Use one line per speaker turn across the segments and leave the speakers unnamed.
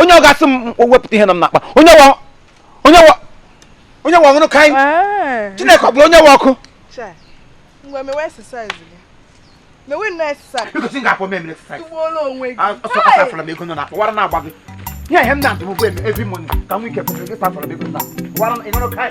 Onye ọ ga-asị m wepụta ihe nọ m n'akpa. Onye wa onye wa onye wa ọṅụrụ kai. Chineke ọ bụrụ onye wa ọkụ.
Ngwa mewe exercise gị. Mewe nnọọ exercise.
Biko sị m ga-akpọ m emere exercise.
Tụgbuola onwe gị.
Ọsọ afọrọ m ego nọ n'akpa. Wara na-agba gị. Ihe ihe m na-atụ bụ every morning ka m nwee ike kwụsịrị gị afọrọ m ego nọ n'akpa. Wara ịṅụrụ kai.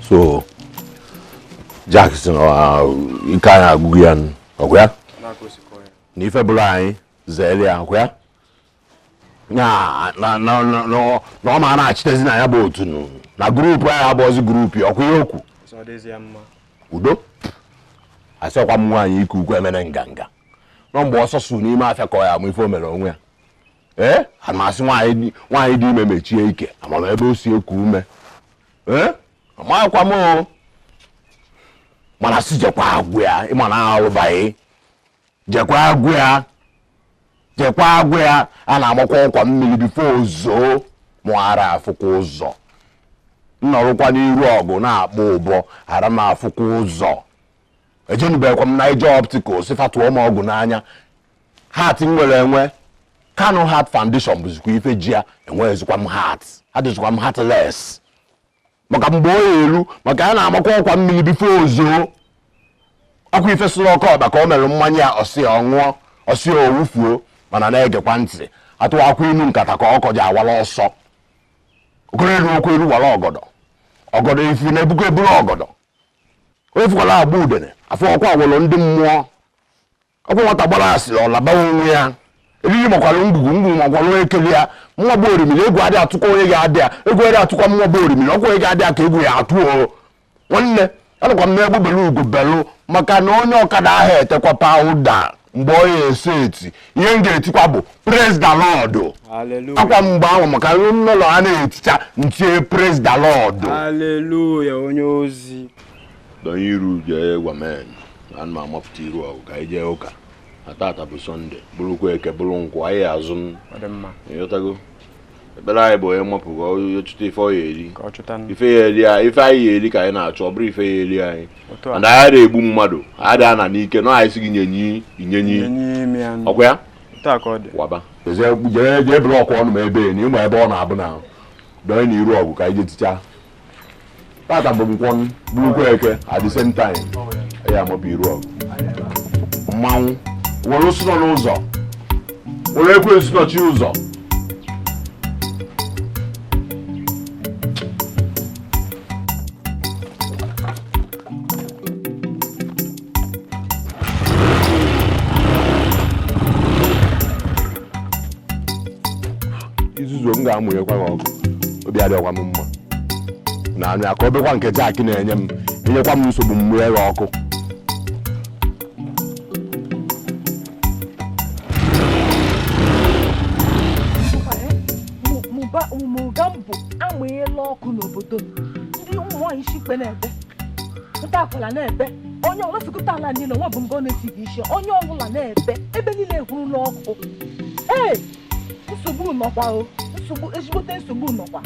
So Jack sị na ike anyị agụgụ ya ọgwụ ya na ife bụrụ anyị zere ya ọgwụ ya na ọ ma na-achịtezi na ya bụ otu na grupu anyị abụọzi grupu ya ọkwa ihe okwu udo asịkwa m nwaanyị ike ukwu emere nganga nọ mgbe ọsọ sụ n'ime afịa ka ọ ya amụ ife o mere onwe ya ee amasị nwaanyị dị ime mechie ike amama ebe o si eku ume ee amaghịkwa m o mana sị jekwa agwụ ya ịma na alụbaghị jekwa agwụ ya jekwa agwụ ya a na-agbakwa ọkwa mmiri bifo ozoo mụara afụkwa ụzọ nnọrụkwa n'iru ọgụ na-akpọ ụbọ ara m afụkwa ụzọ ejenubekwa m na ije optical si fatụọ m ọgwụ n'anya hat nwere enwe Kano Heart Foundation bụzikwa ife ji ya enweghịzikwa m hat adịzikwa m heartless maka mgbe o elu maka a na-amakwa ọkwa mmiri bifo ozoo ọkwa ife sụrụ ọkụ ọkpa ka o mere mmanya ya ọsị ọ ṅụọ ọsị owufuo mana na-egekwa ntị atụwakwa inu nkata ka ọkọ ji awara ọsọ okoro elu okwu elu wara ọgọdọ ọgọdọ ifu na-ebugo eburu ọgọdọ onye fụkwara agba udene afọ ọkwa awọrọ ndị mmụọ ọkwa nwata gbara asịrị ọ labawa onwe ya eriri makwara ngwugwu ngwugwu makwara ekele ya mmụọ bụ orimiri egwu adịghị atụkwa onye ga-adị ya egwu adịghị atụkwa mmụọ bụ orimiri ọkwa onye ga-adị ya ka egwu ya atụ o nwanne anụkwa m na-egbu belu ugo belu maka na onye ọkada ahụ etekwa pawuda mgbe ọ ya ese eti ihe m ga-etikwa bụ praise the Lord akwa mgbe ahụ maka nnụlọ a na-eticha ntie praise the Lord
haleluya onye ozi
donye iru jee gwa men ana m amapụta iru ọgụ ka anyị jee ụka na tata bụ Sọnde bụrụkwa eke bụrụ nkwụ anyị azụ m ịghọtago ekpere anyị bụ onye mapụ ka ọ chụta ife ọ ya eri ife ya eri anyị ife anyị ya eri ka anyị na-achọ ọ bụrụ ife ya eri anyị and anyị na-egbu mmadụ anyị dị ana n'ike nọ anyị sị gị nyenyi inyenyi ọkwa ya waba jee jee blọkụ ọnụ m ebe na ịma ebe ọ na-abụ na donye na iru ọgụ ka anyị jee tichaa tata bụ nkwọ bụrụkwa eke at the same time ya amapụ iru ọgụ mmanwụ were osu nọ n'ụzọ were ekwensu nọchi ụzọ izuzu m ga-amụnyekwa gị ọkụ obi adịghịkwa m mma na anụ ya ka obekwa nke Jack na-enye m enyekwa m nsogbu m mụnye gị ọkụ
Mugambo amụnyela ọkụ n'obodo ndị ụmụ nwaanyị isi ikpe na-ebe nta akwụla na-ebe onye ọbụla sịkụta ala niile nwa bụ mbọ na-esighị isi onye ọbụla na-ebe ebe niile ehurula ọkụ ee nsogbu nọkwa o nsogbu ezigbote nsogbu nọkwa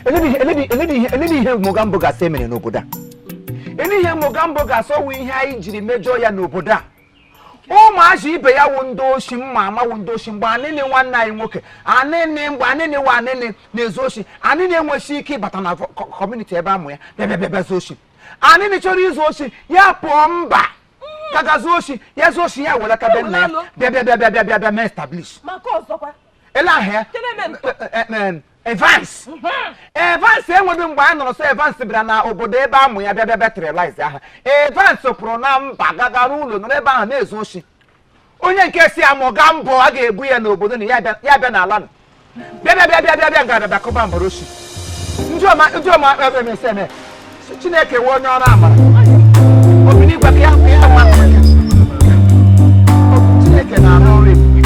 eledi ihe Mugambo ga-asị emere n'obodo a ele ihe Mugambo ga-asị ọwụ ihe anyị jiri mejọọ ya n'obodo a ụmụazị ibe ya wụ ndị oshi mma ama wụ ndị oshi mgbe anịnị nwanne anyị nwoke anịnị mgbe anịnị wa anịnị na-ezu oshi anịnị enwesi ike ịbata na kọmuniti ebe amụ ya bịa bịa bịa zuo oshi anịnị chọrọ izu oshi ya pụọ mba gaga zuo oshi ya zuo oshi ya welata be nna ya bịa bịa bịa bịa bịa bịa mee establish ele ahụ ya Evans Evans enweghị mgbe anyị nọrọ sọ Evans bịara na obodo ebe amụ ya bịa bịa bịa trelize aha Evans pụrụ na mba gagara ụlọ nọrọ ebe ahụ na-ezu oshi onye nke si Mugambo a ga-ebu ya n'obodo na ya bịa n'ala nọ bịa bịa bịa bịa bịa nga bịa kụba mbara oshi ndị ọma eme Chineke wee onye ọrụ amara obinigwe ka ya nwa Chineke na-arụ ọrụ ebube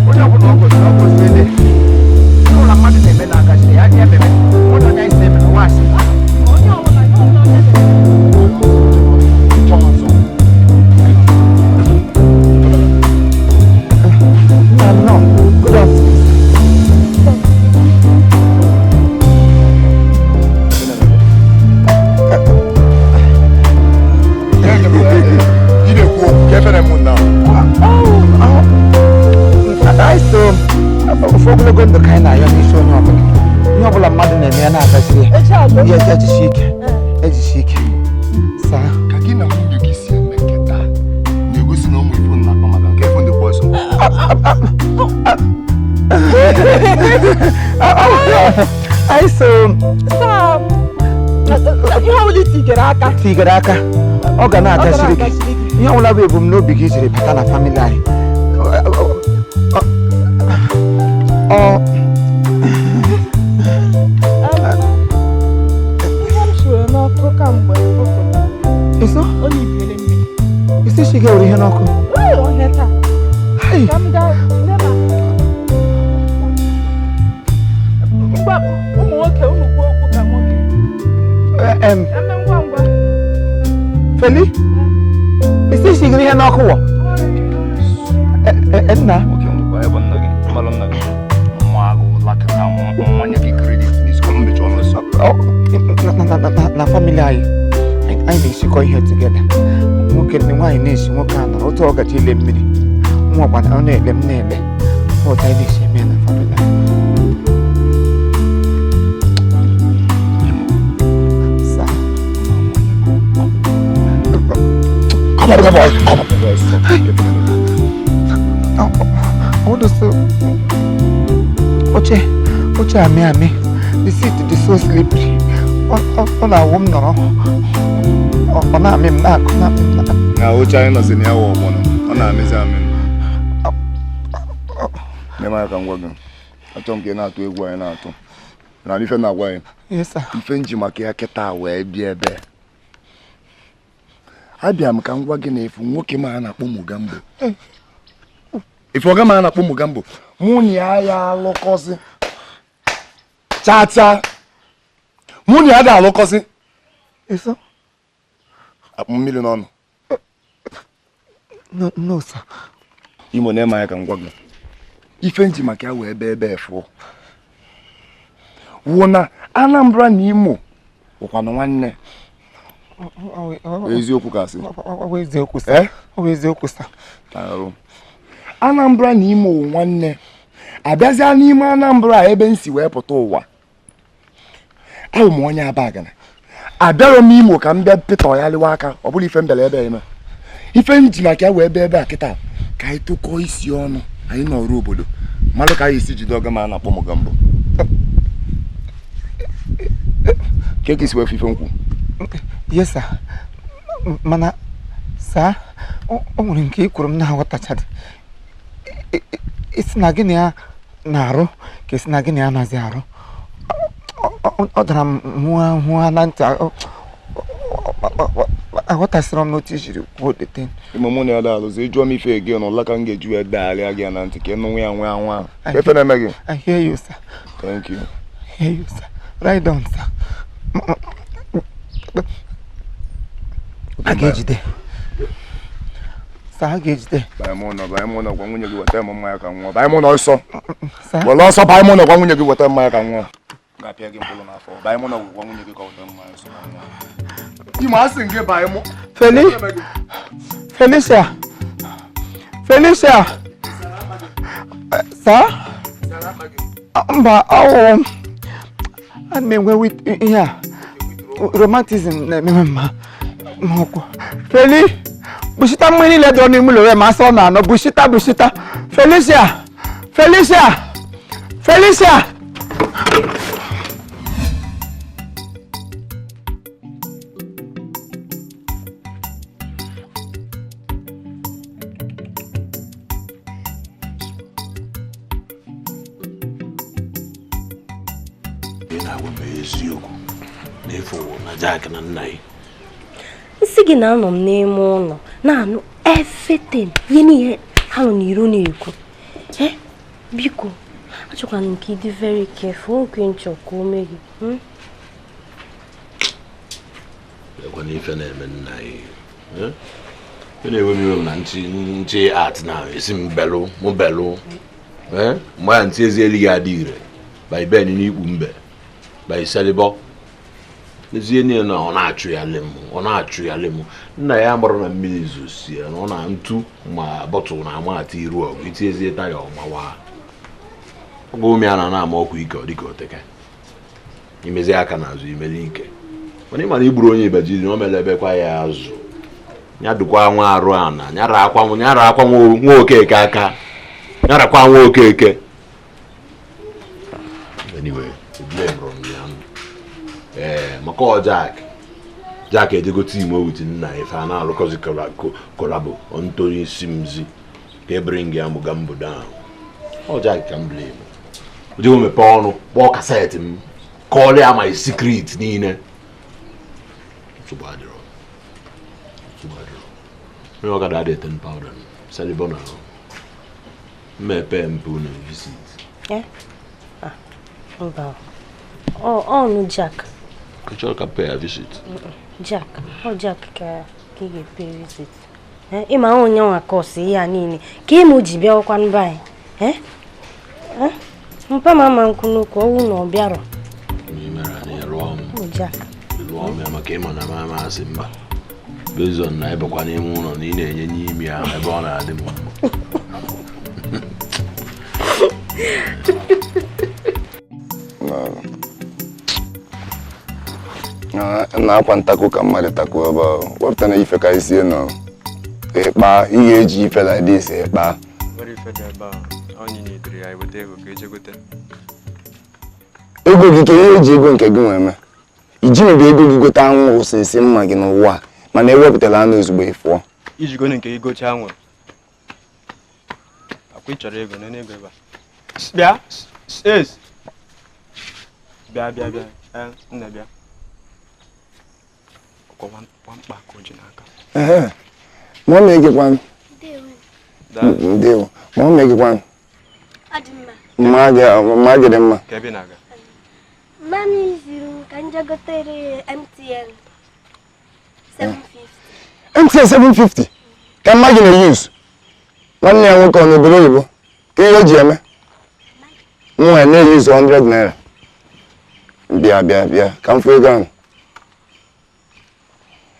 onye ọbụla ọ goziri ọ goziri ụlọ mmadụ na-eme na-agachi ya anya ememe onye onye anyị si eme n'ụwa asị Ogologo ndụ ka anyị na-ayọ n'isi onye ọbụla. Ihe ọbụla mmadụ na-eme ya na-agaziri ya. Ya ejisi ike. Ejisi ike. Saa.
Ka gị na nwunye gị si eme nketa na-egosi na ụmụ ife na-akpa maka nke ife ndị kwa ọsọ.
Anyị so
Saa, ihe ọbụla itigere aka.
Tigere aka. Ọ ga na-agaziri gị. Ihe ọbụla bụ ebumnobi gị jiri bata na famili anyị.
Ihe m siri n'ọkụ kamgbe ụtụtụ.
Iso?
Ọ na-ebiere mmiri.
Isi shi gị were ihe n'ọkụ?
Ee, ọhịa taa. Ka m gaa leba. Ngwa, ụmụ nwoke, unu kwuo okwu ka nwoke. Eme ngwa ngwa.
Feli? Isi shi gị ihe n'ọkụ wọ? Nna?
Nwoke nwekwa ebe nna gị, mmalụ nna gị. Nwa agụ lakịta mmanya gị kredit n'isi kọlụ mmechi ọnụ ọsọ.
Na famili anyị, anyị na-esikọ ihe tugeda. Nwoke na nwaanyị na-esi, nwoke a nọrọ otu ọ gaji ile mmiri. Nwa ọgbana ọ na-ele m na-ele. Otu anyị na-esi eme na famili anyị. Saa.
Come on, come on, come on.
Ọ oche oche amị amị. The seat dị so slippery. Ọ na-awụ m nọrọ. Ọ na-amị m na-akụ na-amị m na.
Na oche anyị nọzi na ya wụ ọgbọnọ. Ọ na-amịzi amị. Nye m aka ka m gwa gị. Achọrọ m ka ị na-atụ egwu anyị na-atụ. Na ife na-agwa anyị.
Yes sir.
Ife nji maka ya kịta wee bịa ebe. Abịa m ka m gwa gị na efu nwoke ma a na-akpọ Mogambo. Ife ọga ma a na-akpọ Mogambo. Mụ na ya ya alụkọsị. Cha cha. Mụ na ya da alụkọsị.
Eso?
Akpụ mmiri n'ọnụ.
No, no sir.
Imo na-eme anya ka m gwa gị. Ife nji maka ya wee bee ebe fụọ. Wụ na Anambra na Imo wụkwanụ nwanne. Eziokwu ka asị.
Ọ bụ eziokwu sir. Ọ bụ eziokwu sir.
Anambra na Imo wụ nwanne. Abịazịa n'ime Anambra ebe m si wee pụta ụwa. Abụ m onye Abagana. Abịarọ m Imo ka m bịa pịtọ ya lịwa aka. Ọ bụrụ ife m bịara ebe eme. Ife m ji maka ya wee bee ebe a kịta ka anyị tụkọọ isi ọnụ anyị nọrọ obodo malụ ka anyị esi jide ọga ma a na-akpọ Mogambo. Ka esi wee ife nkwu.
Yes sir. Mana saa o nwere nke ị kwuru m na-aghọtachadị. Isi na gịnị ya na-arụ ka isi na gịnị ya anaghị arụ. Ọ dara m hụa na ntị. Aghọtasịrị m n'otu ijiri kwuo dete.
Imo mụ na ya da-alụzi ịjụọ m ife gị n'ụlọ ka m ga-eji wee dagharịa gị na ntị ka ị nụ ya nwe anwa. Efe na-eme gị?
I hear you sir.
Thank you.
I hear you sir. Right on sir. A ga-ejide. Sir, a ga-ejide.
Banye m ụlọ, banye m ụlọ gwa nwunye gị weta m mmanya ka m ṅụọ. Banye m ụlọ ọsọ. Were ọsọ banye m ụlọ gwa nwunye gị weta mmanya ka m ṅụọ. Ga-apịa gị mkpụrụ n'afọ. Banye m ụlọ gwa nwunye gị ka weta mmanya ọsọ ka m ṅụọ. Imo asị gị banye mụ.
Feli. Felicia. Felicia. Sir? Mba, ọwụ ana m enwe ihe a. Romantism na-emewe mma. N'ụkwụ. Feli, bushita mmiri niile dị n'ime ụlọ ma asọ na anọ. Bushita, bushita. Felicia. Felicia. Felicia.
Ị na-agwa m eziokwu na ịfụ na Jack na nna ya.
Nsị gị na anọ m n'ime ụlọ na-anụ everything ihe niile ha nọ n'iro na-ekwu. Biko, achọkwana m ka ị dị very careful, nwoke nchọ ka o mee gị.
Ekwana ife na-eme nna ya. Ị na-ewe m iwe m na nchi art na esi m belụ mụ belụ. Mgbe ya ntị ezi elighị adị ire by ben n'ikpu mbe by selibọ. N'ezie niile na ọ na-achụ ya lem, ọ na-achụ ya lem. Nna ya gbara na mmiri zosie na ọ na ntu ma bọtụl na ama ati iru ọgụ itiezie taya ọmawa. Ọ Ọgwụ ụmụ ya na na-ama ọkwa ike ọ dịka oteke. Imezi aka n'azụ imeli ike. Mana ị mara igburu onye ibejiri na o mere ebekwa ya azụ. Ya dukwa nwa arụ ana, nyara akwa nwa Okeke aka. Nyarakwa nwa Okeke. Anyway, blame from ya. Maka ọ Jack. Jack ejego team with nna ife a na-alụkọzi collabo Anthony Simzi ka e bring ya Mogambo down. Ọ Jack ka m blame. Ojego mepee ọnụ kpọọ kaseti m kọọlụ ya my secret niile. Nsogbu adịrọ. Onye ọkada adị 10 pound selibona mmepe mpe unu visit.
Ah, mba. Ọnụ Jack.
Ị chọrọ ka pay a visit?
Jack, ọ Jack ka ị ga-epe visit. Ịma onye nwa kọsị ihe a niile ka ịma o ji bịawakwa be anyị. Mpa ma ama nkwu n'okwu ọnwụ na ọ bịarọ.
Mere na ịrụọ m.
Ọ Jack.
Lụọ m ya maka ịma na m asị mba. Based on na ịbakwa n'ime ụlọ na ị na-enye n'ime ya ebe ọ na-adị m mma.
Na akwa ntako ka mmadụ tako ebe ahụ wepụta na ife ka isie nọ ịkpa ị ga-eji ife like this ịkpa.
Nwere ife dị ebe a onye nyedere ya iweta ego ka eje gote.
Ego gị ka ihe eji ego nke gị nwee mee ijinibe ego gị gote anwụ osisi mma gị n'ụwa a, mana ewepụtara anụ ozugbo ị fụọ.
Iji gonu nke gị gochaa anwụrụ akwa ị chọrọ ego nene ego ebe a. Bịa es bịa bịa bịa. Ee, nna, bịa. Ọkwa nwamkpa ka o ji n'aka.
Ehe, ma ọ na-egekwanụ. Ndewo, ma ọ na-egekwanụ.
Ọ dị mma.
Mma gị dị mma.
Ka ebe ị na-aga?
Mami ziri m ka m jee gotere MTN 750.
MTN 750 ka mma gị na-use? Nwanne ya nwoke ọ n'obodo oyibo ka ihe o ji eme nwa ya na-eyuzu 100 naira. Bịa bịa bịa ka m fụ ego ahụ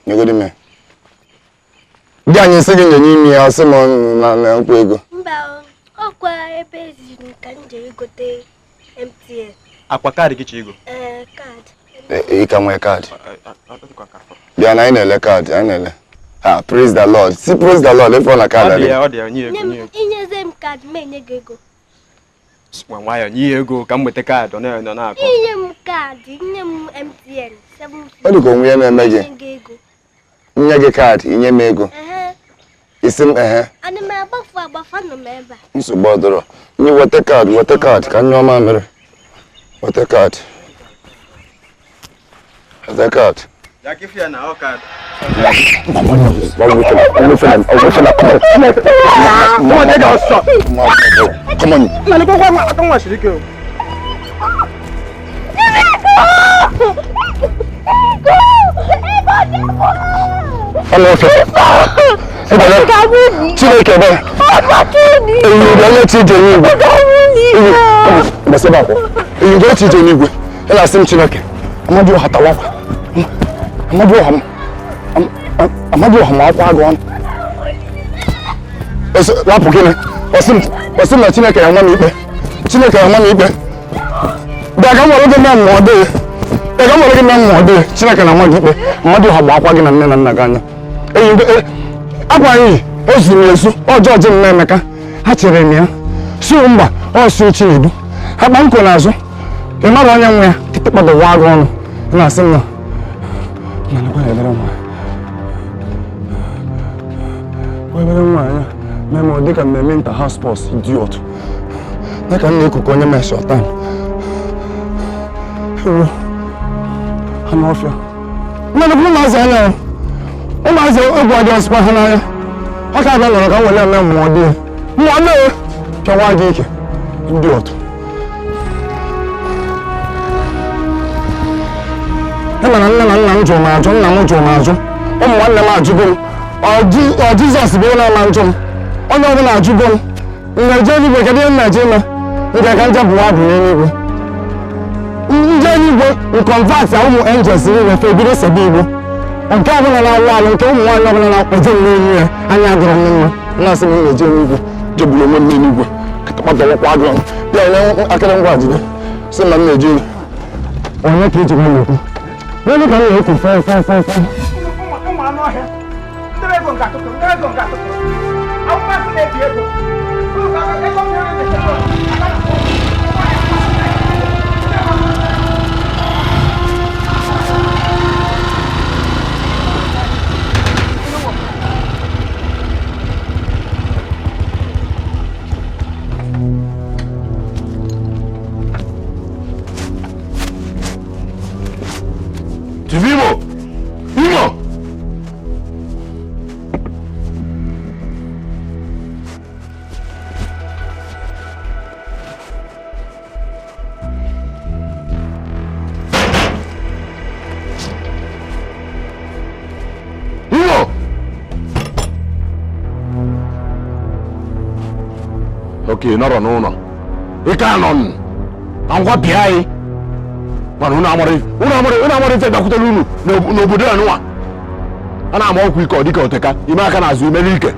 nyegodi m ya. Di anyị sị gị nye ime ya, ọ sị m na nkwụ ego.
Mba o, ọkwa ebe ziri m ka m jere gote MTN.
Akwa kaadị gị chọ ego?
Ee, kaadị.
Ị ka nwee kaadị? Bịa na anyị na-ele kaadị, anyị na-ele. Ah, praise the Lord, si praise the Lord ịfọ na kaadị
Ọ dị
adị.
ya, ọ dị ya, nye ya
Nye
ego.
m
Nye ya ego.
Inyeze m kaadị m enye gị ego.
Nwa nwayọ, nye ya ego ka m nweta kaadị, ọ na- ọ na-akọ.
Inye m kaadị, nye m MTN 750.
Ọ dị ka onwe ya na-eme gị.
Nye gị ego.
Nye gị kaadị, inye m ego?
Ehe.
Isi m ehe.
Ana m agbafu agbafu, anọ m ebe a.
Nsogbu ọdọrọ nye. Weta kaadị, weta kaadị ka nyụọ mamịrị. Weta kaadị, weta kaadị.
Ya ka ife ya na ọ kaadị.
Come on.
Nna, lekwa aka nwa siri ike o.
Ọnụ ofe. Chineke be. Eyigwe onye chi ije n'igwe. Gbasebe akwa. Eyigwe chi ije n'igwe. Ị na-asị m Chineke. Amadi ọha tawa akwa. Amadi ọha m. Amadi ọha m akwa agụ ọnụ. Lapụ gịnị? Ọsị m na Chineke ya nwa m ikpe. Chineke ya nwa m ikpe. Bịa ka m were gị mee mmụọ dị. Bịa ka m were gị mee mmụọ dị. Chineke na nwa gị ikpe. Amadi ọha gba akwa gị na nne na nna gị anya. Eyi akwa anyị ezuru m ezu ọjọọ ji m Emeka ha chere m ya si mba ọsụ Chinedu akpa nkụ n'azụ. Ị mara onye nwe ya kịtịkpa dọwa gị ọnụ. Ị na-asị m na na lekwa na ebere nwa ebere nwaanyị a mee m ọ dịka mmemme inter house sports. Idiot ya ka m na-ekuku onye mee short time. Ewo, anụ ọfịa nna ụmụazị anya o. Ụmụazị egwu ọjọọ sịkwa ha n'anya. Ọ ka abịa nọrọ ka m were eme mmụọ dị ya mmụọ mee pịawa gị ike ndị ọtụ. Ị ma na nne na nna m jụrụ m ajụ, nna m jụrụ m ajụ, ụmụ nwanne m ajụgo m. Ọ Jizọs bụ onye na-ama njụ m. Onye ọbụla ajụgo m. M na-eje eluigwe, kedu ihe m na-eje ime? Nke ka nje bụwa abụ n'eluigwe, nje eluigwe nconvert a ụmụ angels niile fe ebido sebe igbo nke ọbụla na-alụ alụ nke ụmụ nwaanyị ọbụla na-akpọje m n'elu ya anya adịrọ m mma. Na-asị m na-eje eluigwe, jegburu onwe m n'eluigwe. Kịtịkpa dọwakwa gị ọnụ. Bịa nye akịrị ngwa jide sị na m na-eje uru. Onye ka ejikwa na-ekwu? Onye ka m na-ekwu fe fe fe fe?
Ụmụ anụ ọhịa ndị ego nke atụtụ, ndị ego nke atụtụ, ahụmasị na-ebi ego ego mmiri.
Chief Imo! Imo! Imo! Okay, nọrọ n'ụlọ. Ị ka nọ nụ. Na ngwa bịa anyị. Mana unu amara unu amara unu amara ife bịakwutere unu n'obodo a nụnwa. A na-ama ọkwa ike ọ dịka oteka ime aka n'azụ imere ike.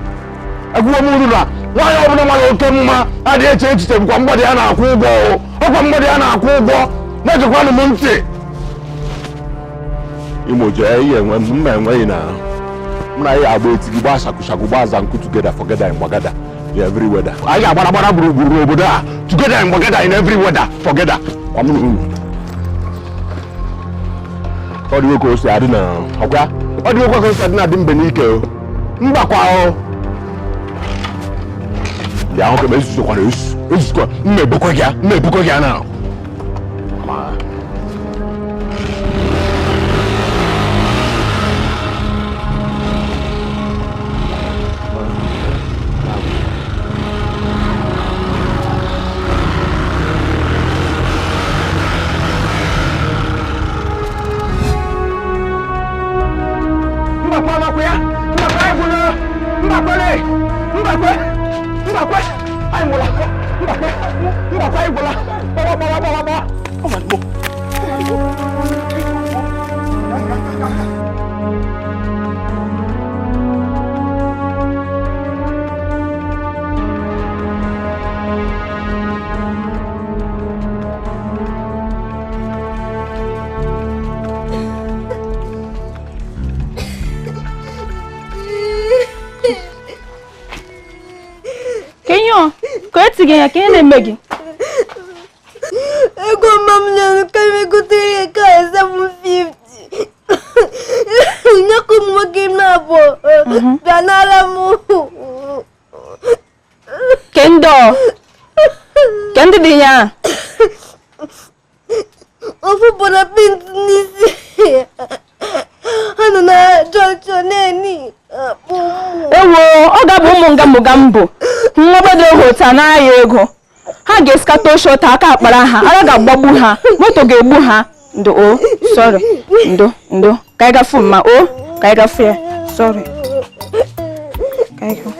Ekwuwo m unu na nwaanyị ọbụla mara oke mma adịghị eche echiche bụkwa mgbadị a na-akwụ ụgwọ o. Ọkwa mgbadị a na-akwụ ụgwọ na-ejekwanụ m ntị. Imo jee ihe enwe mma enweghị na m na ya agba etigi gbaa shakushaku gbaa zanku together forgether in gbagada in every weather. Anyị ga-agbara gbara gburugburu n'obodo a together in gbagada in every weather forgether kwa m na unu. Ọ dịwo ka o si adị na ọkwa ọ dịwokwa ka o si adị na adị mbe n'ike o mgbakwa o bịa hụ ka m ezuzokwara ezu ezuzokwa mma ebukwa gị mma ebukwa gị na ma
Mbakwe amakwe ya, Mbakwe anyị gwụla, Mbakwele, Mbakwe, Mbakwe anyị gwụla, Mbakwe, Mbakwe anyị gwụla, gbawa gbawa gbawa gbawa.
Kenyo, ka eti gị ya ka ihe na-eme gị?
Ego mma m nyere ka m gotere ya ka 750. Nyekwa ụmụ nwoke m na-abụọ bịa nara m.
Ke ndị ọ? Ke ndị dị ya?
Ofu bọrọ pint n'isi. Ha nọ na jọnshọn na-eni akpụ ụmụ.
Ewo, ọ ga-abụ ụmụ nga Mogambo. Nwa obodo hota n'ahịa ego. Ha ga-esikata oshi ụta aka akpara ha, ara ga-agbagbu ha, moto ga-egbu ha. Ndo o, sorry. Ndo, ndo. Ka anyị gafu mma o, ka anyị gafu ya. Sorry. Ka anyị gafu.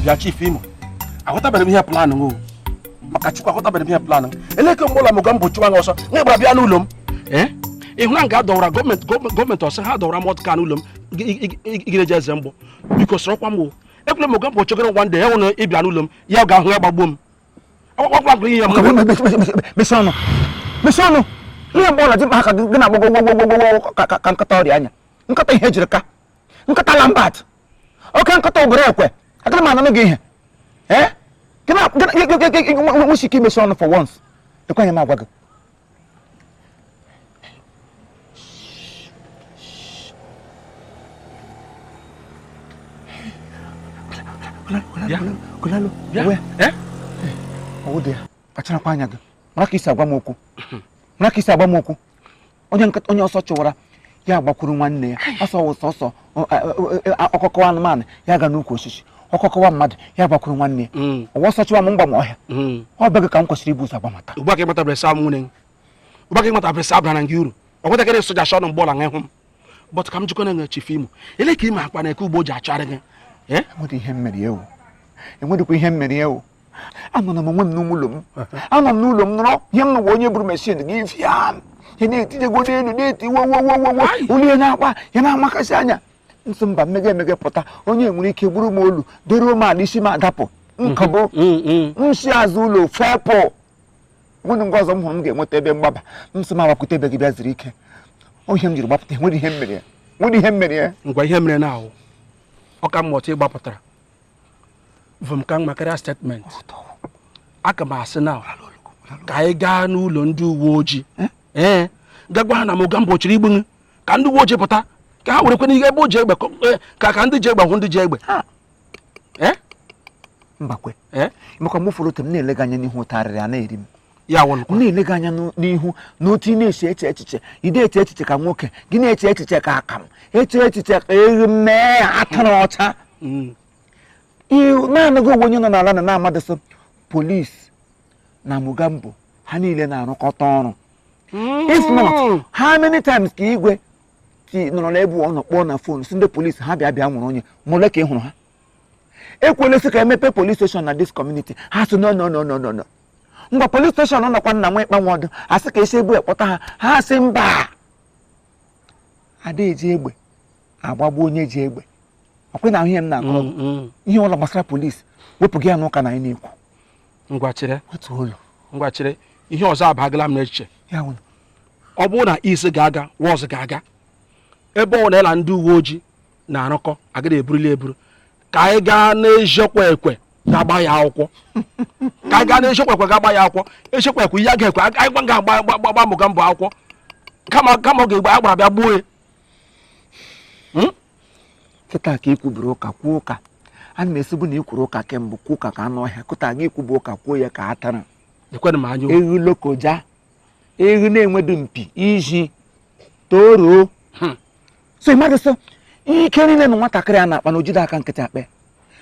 Bịa Chief Imo, aghọtabeghị m ihe plan o. Maka Chukwu, aghọtabeghị m ihe plan. Eleke mgbe ụlọ Mogambo chụwa ọsọ nwa gbara bịa n'ụlọ m. Ị hụra nga dọwara gọọmenti gọọmenti ọsọ ha dọwara mọt ka n'ụlọ m igire eze mgbọ. Biko sọrọkwa m o. Ekwere m Mogambo chọgara one day ya hụ na ịbịa n'ụlọ m ya ga-ahụ ya gbagbuo m. Akwakwa ihe m.
Mechie ọnụ, mechie ọnụ. Ihe mgbe ọla dị mkpa ka gị na-agbagwo gwogwogwogwo ka nkata ọrịa anya nkata ihe ejiri ka nkata Lambert oke nkata obere ekwe agara m ananụ gị ihe. Ee, nwesi ike imechi ọnụ for once. Ekwenye m agwa gị. Ọwụ dị ya, kpacharakwa anya gị, mara ka isi agwa m okwu, mara ka isi agwa m okwu. Onye nkata onye ọsọ chụwara ya gbakwuru nwanne ya ọsọ wụ sọsọ ọkọkọwa anụmanụ ya ga n'ukwu osisi, ọkọkọwa mmadụ ya gbakwuru nwanne ya. Ọwa ọsọ chụwa m mgba m ọhịa. Ọ bụ gị ka m kwesịrị ibu ụzọ agba mata.
Ugbu a ka ị matabere sa m nwunye ugbu a ka ị matabere sa abara na gị uru. Ọ gwatakịrị soja shọ nọ mgbe ọla hụ m. But ka m jikọ na-enwe Chief Imo. Ele ka ime akpa na eke ugbo ji achọrị gị.
Enwedị ihe mmeri ewu. Enwedịkwa ihe mmeri ewu. Anọ m onwe m n'ụlọ m. Anọ m n'ụlọ m nọrọ ihe m nụwa onye buru meshin gị fịa. Ya na-etinyego n'elu na-eti wo wo wo wo wo. Olu ya na-akpa ya na-amakasị anya. Nsị mba mmege emege pụta onye nwere ike gburu m olu doruo m ala isi m adapụ nkọbụ nshi azụ ụlọ fepụ nwunye ngwa ọzọ m hụrụ m ga-enweta ebe mgbaba m sị m agbakwute ebe gị bịa zuru ike ohe m jiri gbapụta nwere ihe m mere ya nwere ihe m mere ya
ngwa ihe mere na ahụ ọka mmụta ịgbapụtara vụmka makarịa statement aka m asị na ka anyị gaa n'ụlọ ndị uwe ojii ee gagwa ha na Mogambo chiri igbu ka ndị uwe ojii pụta ka ha werekwe n'ihe ebe o ji egbe ka ndị ji egbe hụ ndị ji egbe
mbakwe maka mgbe ụfọdụ otu m na-elega anya n'ihu ụtarịrị a na-eri m
ya wụlụkwa
m na-elega anya n'ihu n'otu ị na-eche eche echiche ị na-eche echiche ka nwoke gị na-eche echiche ka akam eche echiche ka ewu mee atụrụ ọcha naanị gị onwe onye nọ n'ala na na-amadịsị polisi na Mogambo ha niile na-arụkọta ọrụ. If not, how many times ka igwe nọrọ n'ebe ọ nọ kpọọ na fon si ndị polisi ha bịa bịa nwụrụ onye ma ole ka ị hụrụ ha ekwela sị ka emepe police station na this community ha sị no no no no no no ngwa police station nọkwa nna nwa ịkpa nwa ọdụ asị ka esi egbu ekpọta ha ha sị mba ada eji egbe agbagbu onye ji egbe ọkwe na ihe m na-akọ ihe ụlọ gbasara polisi wepụ gị ya n'ụka na anyị na-ekwu
ngwa chere
otu ụlọ
ngwa chere ihe ọzọ abagala m n'echiche ọ bụrụ na isi ga-aga wọz ga-aga ebe ọ na-ela ndị uwe ojii na-arụkọ agaghị eburuli eburu ka anyị gaa n'eziokwu ekwe ga-agba ya akwụkwọ ka anyị gaa n'eziokwu ekwe ga-agba ya akwụkwọ eziokwu ekwe ihe a ga-ekwe anyị ga-agba gba Mogambo akwụkwọ kama kama ọ ga-egbe agbara bịa gbuo ya
kịta ka ikwubiri ụka kwuo ụka ana m esibu na ikwuru ụka kemgbe kwuo ụka ka anụ ọhịa kụta gị ikwubu ụka kwuo ya ka a tara ewu lokoja ewu na-enwedu mpi iji toruo so mmadụ sọ ike niile na nwatakịrị a na-akpa na ojide aka nkịtị akpa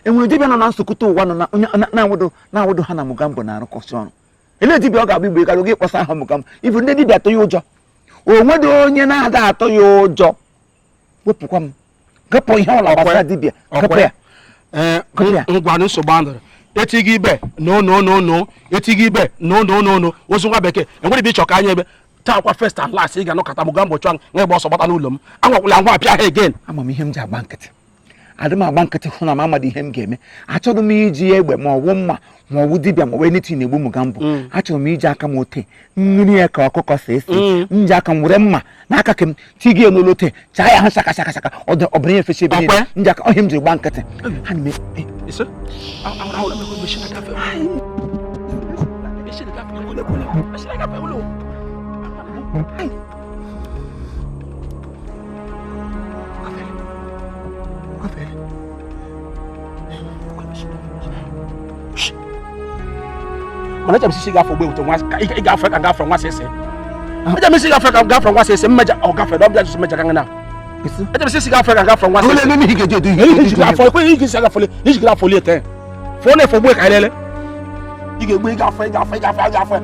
enwere dibịa nọ na nsụkụta ụwa nọ na-awụdo ha na Mogambo na-arụkọsị ọrụ ele dibịa ọ ga-abụ igbe gara oge ịkpọsa aha Mogambo ibu ndị dibịa atọ ya ụjọ o nwedo onye na-ada atọ ya ụjọ wepụkwa m gapụ ihe ọla gbasara dibịa gapụ ya
ngwa nsogbu anụrụ etighị ibe no no no no etighị ibe no no no no ozu nwa bekee enwere ibe ịchọ ka anya ebe taa kwa first and last ị ga-anọkọta Mogambo chụọ nwa ịgba ọsọ gbata n'ụlọ m anwakwụla ngwa apịa ha again
ama m ihe m ji agba nkịtị adị m agba nkịtị hụ na m amadị ihe m ga-eme achọrọ m iji egbe ma ọwụ mma ma ọwụ dibịa ma ọ bụ anything na-egbu Mogambo achọrọ m iji aka m ote mmiri ya ka ọkụkọ si esi m ji aka m were mma n'aka ka m tigie n'olu ote chaa ya ahụ shaka shaka shaka ọ bụrụ ihe fechi ebe niile m ji aka ọhịa m jiri gba nkịtị ha na
mana eche m sisi gafe ogbe wute nwa ị gafe ka gafe nwa sisi eche m sisi gafe ka gafe nwa sisi mmeja ọ gafe na ọbịa jụsụ mmeja ka na eche m sisi gafe ka gafe nwa sisi
ole ihe ga-eji edu ihe
iji gafe ekwe ihe isi gafe iji gafe ole ete fọ na efo ogbe ka elele ị ga-egbu ị gafe ị gafe ị gafe ị gafe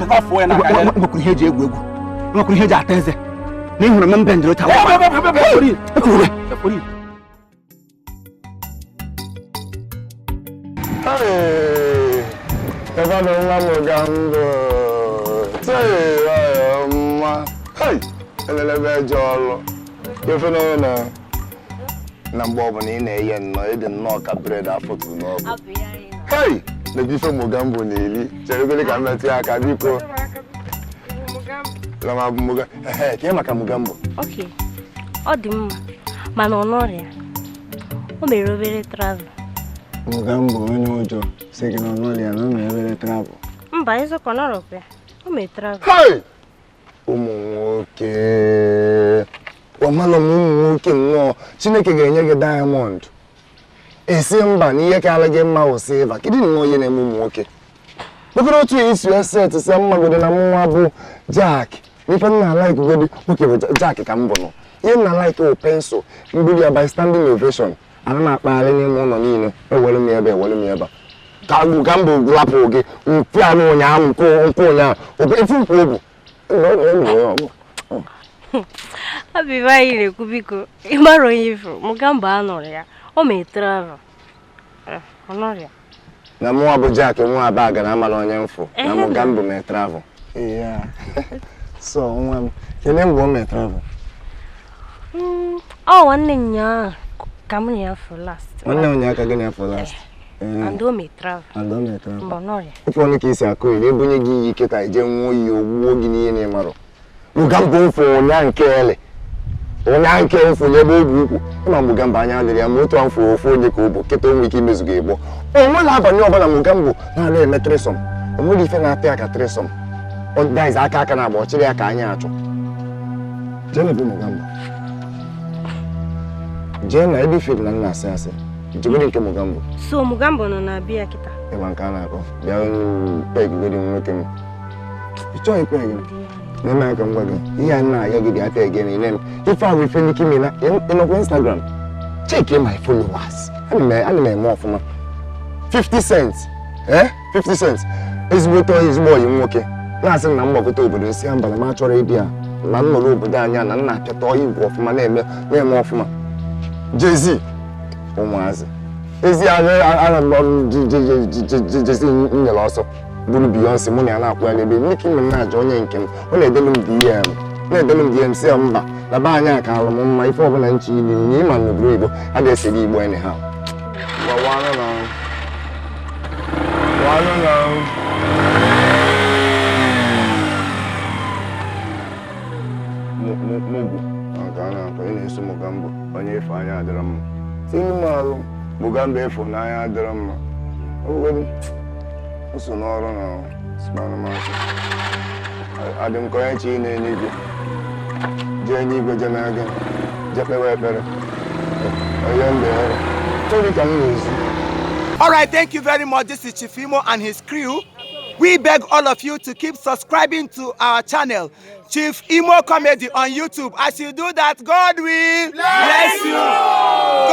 bịa fọ ya na ka elele
nwekwuru ihe eji egwu egwu nwekwuru ihe eji ata eze na ịhụrụ m mbe ndịrị taa
Ebe nọ nwa Mogambo mma elelebe eje ọlụ efe na na mgbe ọbụla ị na-eye nnọọ ịdị nnọọ ka bred afọtụ n'ọkụ hei na ife Mogambo na-eri cheregoro ka mmetụ ya aka biko ka ị maka Mogambo
ọ dị mma mana ọ nọrịa o mere obere travel
Mogambo onye ụjọ sị gị na ọ nọrịa na o mere obere travel
mba ịzụkọ nọrọkwa o mere travel
ụmụ nwoke ọmalụ m ụmụ nwoke nnọọ Chineke ga-enye gị diamond esi mba na ihe karịa gị mma wụ silva kedu nnọọ ihe na-eme ụmụ nwoke mekọrọ otu isi eset si mmagodi na mụnwa bụ Jack n'ife nna like godi nwoke bụ Jack ka m bụ nọ ihe nna like wụ pensụl mbili ya by standing ovation ana m akpagharị n'ime ụlọ niile ewere m ebe ewere m ebe ka Mogambo lapụ gị mpi anụ ụnyaahụ nkwụ ụnyaahụ efu nkwụ obu
Abiba anyị na-ekwu biko ịmara onye ifuru Mogambo anọrọ ya o mere travel ọ nọrọ ya
na mụnwa bụ Jack nwa Abaga na amara onye mfụ na Mogambo mere travel so nwa m kelee mgbe o mere travel
ọ nwanne nyaa Ka mụ na ya for last.
Nwanne ụnyaahụ ka gị na ya for last.
And o mee travel.
And o mee travel.
Mgbe ọ nọrịa.
Ife ọnụ ka isi akụ iri ebunye gị iyi kịta ije nwụọ iyi ogbuo gị n'ihe na ịmarọ. Mugambo mfụ ụnya nke ele. Ụnya nke mfụ n'ebe obi ukwu. Ịma Mugambo anya adịrị ya ma otu afọ ofu onye ka ọ bụ kịta onwe ike imezu gị ịgbọ. O nwere abalị ọbụla Mugambo na-ala eme threesome. O nwere ife na-apịa aka threesome. Ọ daiz aka aka na-agba ọchịrị ya ka anyị achọ. Jee na ebe Mugambo. Jee na ebe ife na nna asị asị. Jegodi nke Mugambo.
So Mugambo nọ na bịa kịta.
Ịma nke a na-akọ. Bịa pegigodi nwoke m. Ị chọghị peg m. Na-eme aka m gwa gị. Ihe a na-ayọ gị bịa peg m ile m. Ife ahụ ife n'ike ime na ịnọkwa Instagram. Check my followers. Ana m eme ọfụma. 50 cents. 50 cents. Ezigbo ezigbo ọyị nwoke. Na-asị na mgbakọta obodo si mba na m achọrọ ịdị ya na nnọrọ obodo anyị na nna apịata igwe ọfụma na-eme ọfụma. Jay-Z ụmụazị. Ezi ana m Jay-Z nyere ọsọ bụrụ Beyonce mụ na ya na-akwụ ya n'ebe Nicki Minaj onye nke m ọ na-edelu m DM na-edelu m DM si ya mba na be anyị ka alụ m mma ife ọbụla nche ili na ịma n'obodo oyibo a ga-esere igbo anyhow. Mugu nke a na-akọ ị na-eso Mugambo onye efe anya adịrọ mma tinu m arụ Mugambo efu n'anya adịrọ mma o so n'ọrụ na spanụmasị adị m ka onye chi na-eluigwe jee n'igwe jee na gị jee kpewe ekpere onye mbe tori ka m na-ezu.
All right, thank you very much. This is Chief Imo and his crew. We beg all of you to keep subscribing to our channel, Chief Imo Comedy on YouTube. As you do that, God will bless you.